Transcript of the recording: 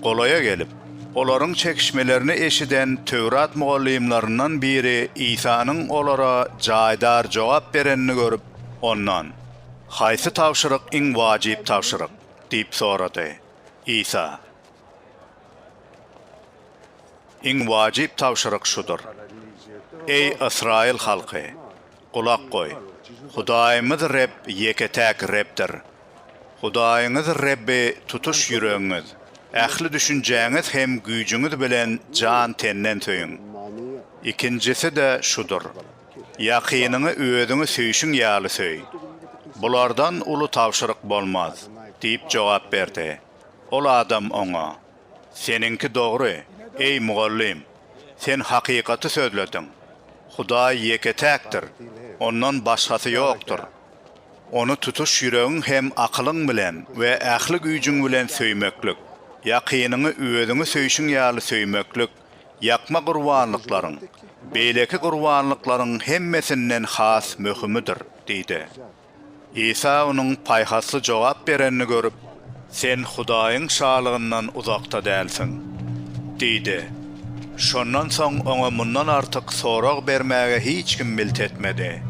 Golaýa gelip, olaryň çekişmelerini eşiden Töwrat mugallymlaryndan biri Isanyň olara jaýdar jogap berenini görüp, ondan, Haýsy tabşyryk iň wajyp tabşyryk? diýip sorady. Isa. Iň wajyp tabşyryk şudur, Eý, ysraýyl halky, gulak goý! Hudaýymyz Reb ýeke-täk Rebdir. Hudaýyňyz Rebbi tutuş ýüregiňiz, ähli düşünjäňiz hem güýjüňiz bilen jan-tenden söýüň. Ikinjisi-de şudur, Ýakynyňy özüňi söýşüň ýaly söý. Bulardan uly tabşyryk bolmaz diýip jogap berdi. Ol adam oňa. Seniňki dogry, eý, mugallym! Sen hakykaty sözlediň. Hudaý ýeke-täkdir, Ondan başgasy ýokdur. Ony tutuş ýüregiň hem akylyň bilen we ähli güýjüň bilen söýmeklik, ýakynyňy özüňi söýşüň ýaly söýmeklik ýakma gurbanlyklaryň, beýleki gurbanlyklaryň hemmesinden has möhümidir diýdi. Isa onuň paýhasly jogap berenini görüp, Sen Hudaýyň Şalygyndan uzakda dälsiň. Diýdi. Şondan soň oňa mundan artyk sorag bermäge hiç kim milt etmedi.